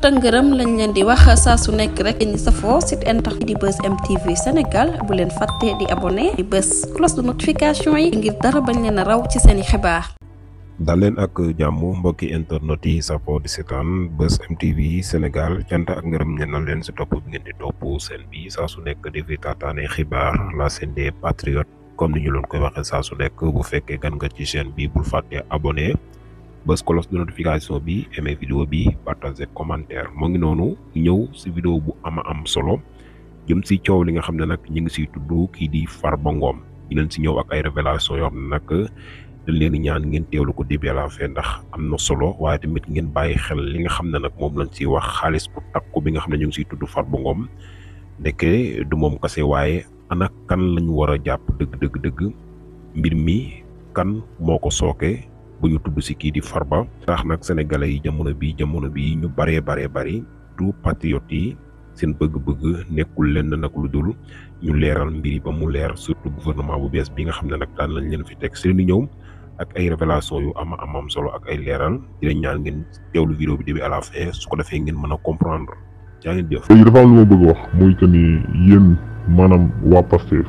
tëngërëm lañ leen di wax saa su nekk rek ñi safoo site internet di Buzz M TV Sénégal bu leen fàtte di abonné di bës cloche de notification yi ngir dara bañ leen a raw ci seeni xibaar. dal leen ak jàmm mbokki internet yi safoo di seetaan Buzz M TV Sénégal cant ak ngërëm ñeen na leen si topp bi ngeen di topp seen bi saa su nekk di fi taataane xibaar la chaîne des patriotes comme ni ñu leen koy waxee saa su nekk bu fekkee gan nga ci chaîne bi bul fàtte abonné bës cloche de notification bi aimé vidéo bi partager commentaire moo ngi noonu ñëw si vidéo bu ama am solo jëm si coow li nga xam ne nag ñu ngi siy tudd kii di Farba Ngom ñu leen si ñëw ak ay révélation yoo xam ne nag dañ leen di ñaan ngeen teewlu ko début à la fin ndax am na solo waaye tamit ngeen bàyyi xel li nga xam ne nag moom lañ siy wax xaalis bu takku bi nga xam ne ñu ngi siy tudd Farba Ngom ndekke du moom kase waaye ana kan lañu war a jàpp dëgg mbir mi kan moo ko sooke bu ñu tudd si kii di Farba tax nag sénégalais yi jamono bi ñu bari du patriote yi seen bëgg-bëgg nekkul leen nag lu dul ñu leeral mbir yi ba mu leer surtout gouvernement bu bees bi nga xam ne nag daan lañ leen fi teg si di ñëw ak ay révélation yu am solo ak ay leeral di leen ñaan ngeen teewlu vidéo bi début à la fin su ko defee ngeen mën a comprendre jaa ngeen jëf. léegi dafa am lu ma bëgg wax muy que ni yéen maanaam waa Pastef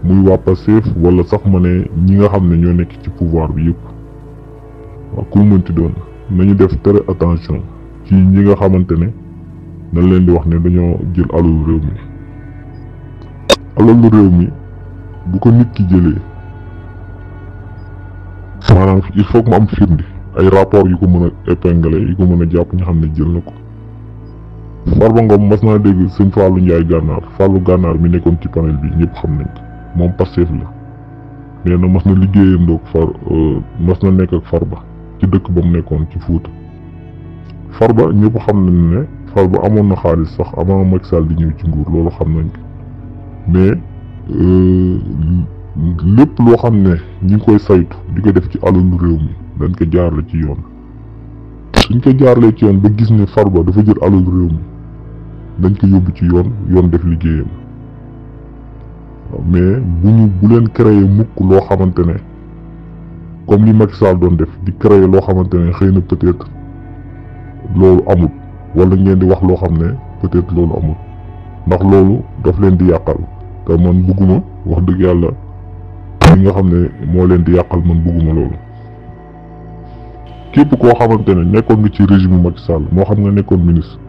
muy waa Pastef wala sax ma ne ñi nga xam ne ñoo nekk ci pouvoir bi yëpp waaw ku mu mënti doon nañu def très attention ci ñi nga xamante ne dañ leen di wax ne dañoo jël alalu réew mi bu ko nit ki jëlee maanaam il faut que mu am firnde ay rapport yu ko mën a épingler yu ko mën a jàpp ñu xam ne jël na ko. Farba Ngom mas naa dégg sëñ Fallou Ndiaye Fallou Gànnaar mi nekkoon ci panel bi ñëpp xam nañ ko moom Pastef la nee na mas na liggéeyandoog mas na nekk ak Farba ci dëkk ba mu nekkoon ci Fuuta. Farba ñëpp xam nañ ne Farba amoon na xaalis sax avant Macky Sall di ñëw ci nguur loolu xam nañ ko mais lépp loo xam ne ñi ngi koy saytu di ko def ci alalu réew mi dañ ko jaarale ci yoon. suñ ko jaarlee ci yoon ba gis ne Farba dafa jël alalu réew mi dañ ko yóbbu ci yoon def liggéeyam mais bu leen créer mukk loo xamante ne comme li Macky Sall doon def di créer loo xamante ne xëy na peut-être loolu amul wala ngeen di wax loo xam ne peut-être loolu amul ndax loolu daf leen di yàqal te man bëgguma wax dëgg yàlla li nga xam ne moo leen di yàqal man bëgguma loolu. képp koo xamante ne nekkoon nga ci régime Macky Sall moo xam nga nekkoon ministre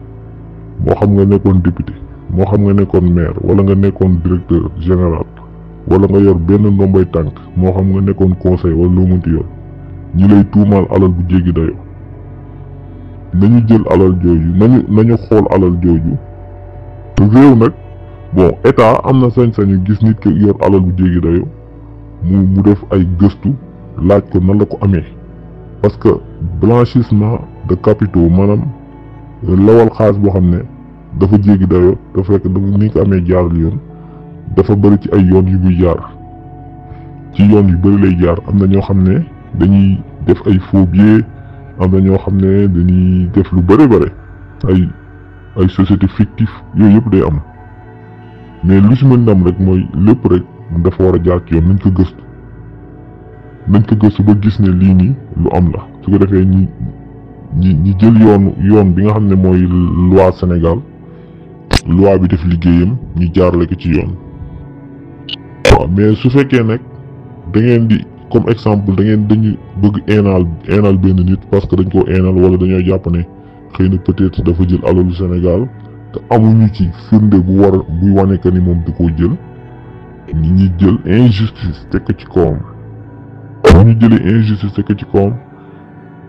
moo xam nga nekkoon député moo xam nga nekkoon maire wala nga nekkoon directeur général wala nga yor benn ndombay tànk moo xam nga nekkoon conseil wala loo mënti yor ñi lay tuumaal alal bu jéggi dayo nañu jël alal jooju nañu xool alal jooju réew nag bon état am na sañ-sañu gis nit ki yor alal bu jéggi dayo mu def ay gëstu laaj ko nan la ko amee parce que blanchissement de capitaux maanaam lawal xaalis boo xam ne dafa jéggi dayoo te fekk ni ko amee jaarul yoon dafa bëri ci ay yoon yu muy jaar ci yoon yu bëri lay jaar am na ñoo xam ne dañuy def ay faux billets am na ñoo xam ne dañuy def lu bëri ay société fictif yooyu yëpp day am mais lu si mën am rek mooy lépp rek dafa war a jaar ci yoon nañ ko gëstu ba gis ne lii nii lu am la su ko defee ñi jël yoon bi nga xam ne mooy loi Sénégal loi bi def liggéeyam ñu jaarale ko ci yoon. waaw mais su fekkee nag da ngeen di comme exemple dañu bëgg eenal benn nit parce que dañ koo eenal wala dañoo jàpp ne xëy na peut-être dafa jël alalu Sénégal te amuñu ci firnde buy wane que ni moom da koo jël ñi jël injustice teg ko ci kawam. bu ñu jëlee injustice teg ci kawam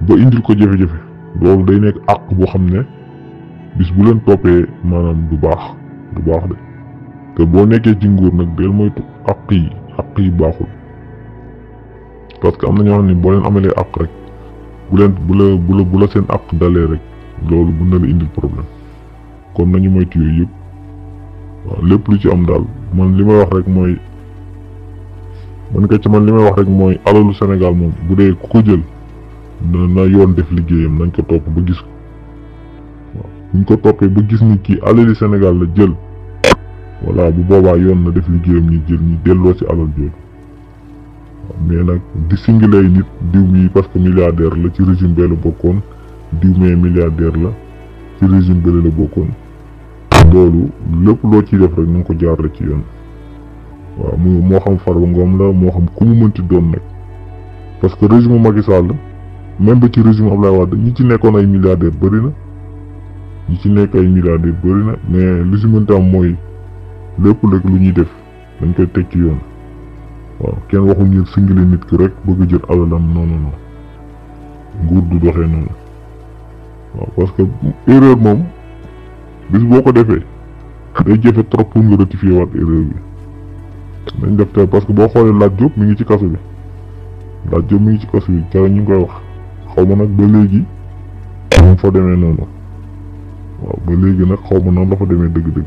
ba indil ko jafe-jafe loolu day nekk àq boo xam ne bis bu leen toppee maanaam du baax de te boo nekkee ci nguur nag del moytu àq yi baaxul parce que am na ñoo xam ne boo leen amalee àq rek bu la seen àq dalee rek loolu bu na la indil problème kon nañu moytu yooyu yëpp waaw lépp lu ci am daal man li may wax rek mooy. li may wax rek mooy alalu Sénégal moom bu dee ku ko jël na yoon def liggéeyam nañ ko topp ba gis ko waaw buñ ko toppee ba gis ni kii alali Sénégal la jël voilà bu boobaa yoon na def liggéeyam ñi delloo ci alal jooju waaw mais nag di singilay nit diw mi parce que milliardaire la ci régime bee la bokkoon diw mee milliardaire la ci régime bële la bokkoon loolu lépp loo ciy def rek na nga ko jaarale ci yoon waaw moo xam Farba Ngom la moo xam ku mu mënti doon nag parce que régime Macky Sall même ba ci régime Abdoulaye Wade ñi ci nekkoon ay milliardaires bëri na ñi ci nekk ay milliardaires bëri na mais li si mënta am mooy lépp rek lu ñuy def dañ koy teg ci yoon waaw kenn waxul ñu singale nit ki rek bëgg jël alalam non nguur du doxee noonu waaw parce que erreur moom bis boo ko defee day jafe trop pour nga rectifier waat erreur bi dañ def te parce que boo xoolee Lat Diop mi ngi ci kaso bi Lat Diop mi ngi ci kaso bi keroog ñu ngi koy wax xaw ma nag ba léegi moom fa demee noonu waaw ba léegi nag xaw ma noonu la fa demee dëgg-dëgg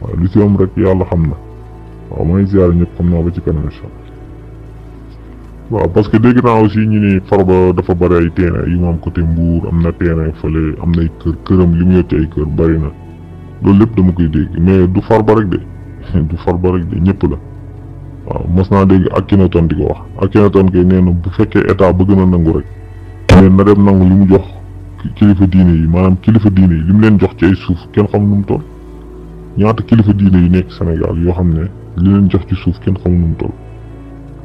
waaw li ci am rek yàlla xam na waaw maa ngi ziar ñëpp xam naa ba ci kanam incha allah waaw parce que dégg naa aussi ñu ni Farba dafa bëri ay terrain yu mu am côté Mbour am na terrain fële am nay këram li mu yor ci ay kër bëri na loolu lépp dama koy dégg mais du Farba rek de du Farba rek de ñëpp la waaw mos naa dégg Akhenaton di ko wax Akhenaton kay nee na bu fekkee état bëgg na nangu rek mais na dem nangu li mu jox kilifa diine yi maanaam kilifa diine yi li mu leen jox ci ay suuf kenn xam nu mu toll ñaata kilifa diine yi nekk Sénégal yoo xam ne li leen jox ci suuf kenn xam nu mu toll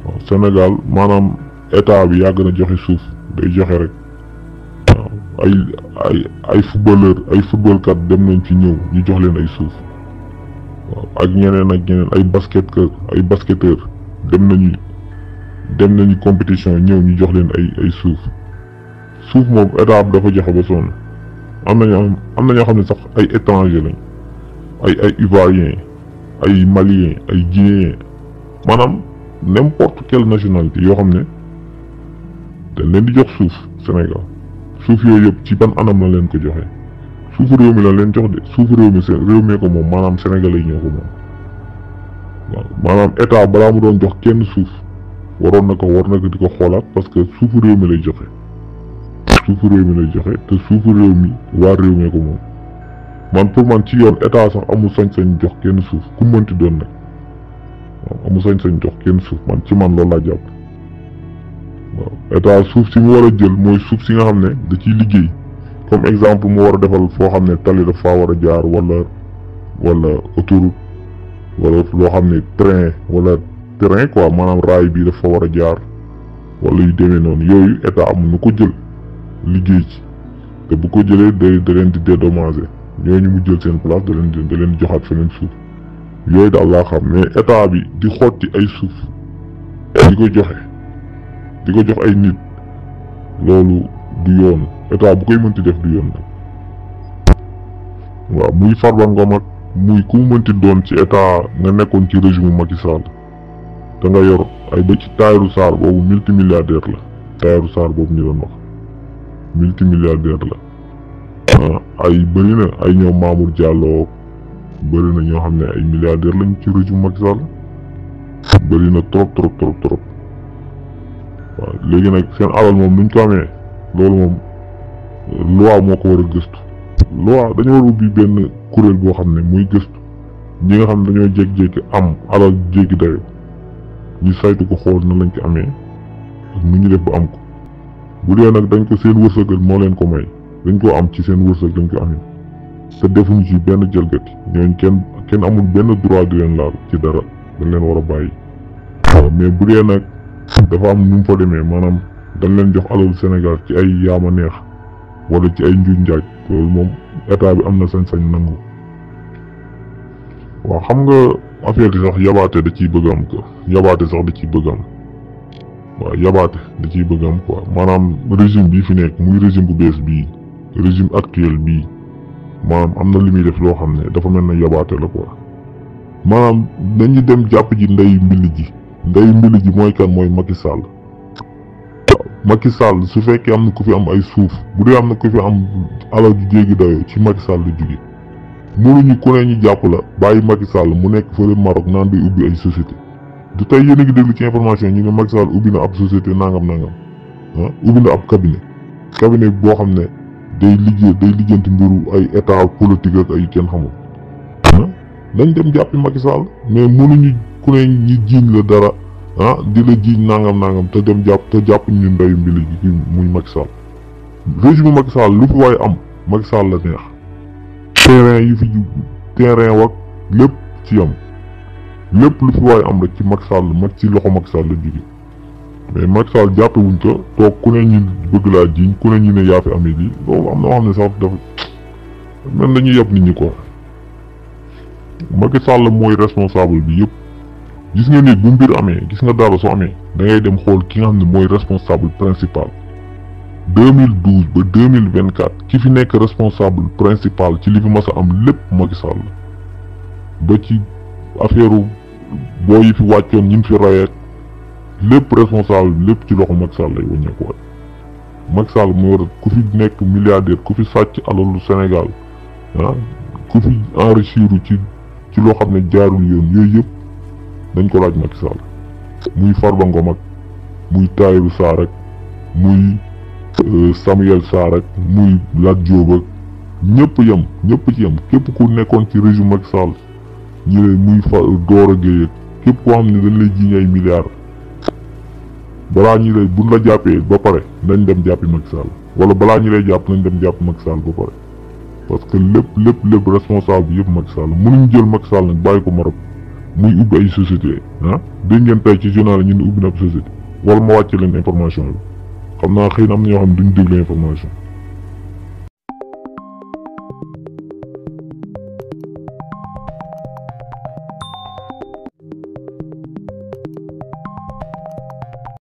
waaw Sénégal maanaam état bi yàgg na joxe suuf day joxe rek waaw ay footballkat dem nañ fi ñëw ñu jox leen ay suuf waaw ak ñeneen ay basketteur dem nañu compétition ñëw ñu jox leen ay suuf moom état bi dafa joxe ba sonn am na ñoo xam ne sax ay étranger lañ ay ivoiriens ay maliens ay guinéens maanaam n'importe quelle nationalité yoo xam ne dañ leen di jox suuf Sénégal suuf yooyu yëpp ci ban anam la leen ko joxe suufu réew mi la leen jox de suufu réew mi ko moom maanaam sénégalais yi ñoo ko moom waaw maanaam état balaa mu doon jox kenn suuf war na ko di ko xoolaat parce que suufu réew mi lay joxe te suufu réew mi waa réew mi ko moom man pour man ci yoon état sax amul sañ-sañ jox kenn suuf ku mënti doon nag waaw amul sañ-sañ jox kenn suuf man ci man loolu laa jàpp waaw état suuf si mu war a jël mooy suuf si nga xam ne da ciy liggéey comme exemple mu war a defal foo xam ne tali dafa war a jaar wala autoroute wala loo xam ne terrain quoi maanaam raay bi dafa war a jaar wala yu demee noonu yooyu état am na ko jël liggéey ci te bu ko jëlee da leen di dédommager ñooñu mu jël seen place da leen joxaat feneen suuf yooyu daal laa xam mais état bi di xotti ay suuf di ko jox ay nit loolu du yoon état bu koy mënti def du yoon waaw muy Farba Ngom ak muy ku mu mënti doon ci état nga nekkoon ci régime Macky Sall te nga yor ay ba ci Tahirou Sarr boobu multimilliardaire la Tahirou Sarr boobu ñu doon wax multimilliardaire la ay bëri na ay ñoom Mamour Diallo bëri na ñoo xam ne ay milliardaire lañ ci régime Macky Sall bëri na trop waaw léegi nag seen alal moom nuñ ko amee loolu moom loi moo ko war a gëstu loi dañoo war a ubbi benn kuréel boo xam ne muy gëstu ñi nga xam ne dañoo jékki-jékki am alal jéggi dayo ñu saytu ko xool na lañ ko amee ak nu ñu def ba am ko bu dee nag dañ ko seen wërsëgal moo leen ko may dañ koo am ci seen wërsëg dañ ko amee te defuñu ci benn jalgati ñooñu kenn amul benn droit di leen laal ci dara dañ leen war a bàyyi waaw mais bu dee nag dafa am nu mu fa demee maanaam dañ leen jox alalu Sénégal ci ay yaama neex wala ci ay njuuj njaaj loolu moom état bi am na sañ-sañ nangu waaw xam nga affaire yi sax yabaate da ciy bëgg am ko yabaate sax da ciy bëgg am waaw yabaate da ciy bëgg am quoi maanaam régime bii fi nekk muy régime bu bees bii régime actuel bii maanaam am na li muy def loo xam ne dafa mel na yabaate la quoi maanaam dañu dem jàpp ji ndeyu mbill ji mooy kan mooy Macky Sall waaw Macky Sall su fekkee am na ku fi am ay suuf bu dee am na ku fi am alal ju jéggi dayoo ci Macky Sall la jóge mënuñu ku ne ñu jàpp la bàyyi Macky Sall mu nekk fële Maroc naan day ubbi ay société du tey yéen a ngi déglu ci information ñu ne Macky Sall ubbi na ab société nangam ubbi na ab cabinet boo xam ne day lijjanti mbiru ay état politique ak ay kenn xamul dañ dem jàppi Macky Sall mais mënuñu ku ne ñi jiiñ la dara di la jiiñ nangam te jàpp ñu ndeyu mbili ji muy Macky Sall régime Macky Sall lu fi waaye am Macky Sall la neex terrain wak lépp ci yam lépp lu fi waay am rek ci Macky Sall ci loxo Macky Sall la jóge mais Macky Sall jàppe wuñ ko toog ku ne ñu bëgg laa jiñ ku ne ñu ne yaa fi amee lii loolu am na xam ne sax dafa mel dañuy yab nit ñi quoi. Macky Sall mooy responsable bi yëpp gis nga nit bu mbir amee gis nga dara su amee da ngay dem xool ki nga xam ne mooy responsable principal 2012 ba 2024 ki fi nekk responsable principal ci li fi mas a am lépp Macky Sall ba ci affaire boo yi fi wàccoon ñi fi rayet lépp responsable bi lépp ci loxo Macky Sall lay wàññeeku waat Macky Sall moo war ku fi nekk milliardaire ku fi sàcc alalu Sénégal ku fi enrichir ci loo xam ne jaarul yoon yooyu yëpp dañ ko laaj Macky Sall muy Farba Ngom ak muy Tahirou Sarr ak muy Samuel Sarr ak muy Lat Diop ak ñëpp ci yem képp ku nekkoon ci régime Macky Sall ñi lay muy Dora Gueye ak képp koo xam ne dañ lay jiñ ay milliards balaa ñi lay buñ la jàppee ba pare nañ dem jàppi Macky Sall wala balaa ñi lay jàpp nañ dem jàpp Macky Sall ba pare parce que lépp responsable bi yëpp Macky Sall mënuñ jël Macky Sall nag bàyyi ko Maroc muy ubbi ay société dégg ngeen tey ci journal ñu ne ubbi na ab société wala ma wàcce leen information bi xam naa xëy na am na ñoo xam ne duñ déglu information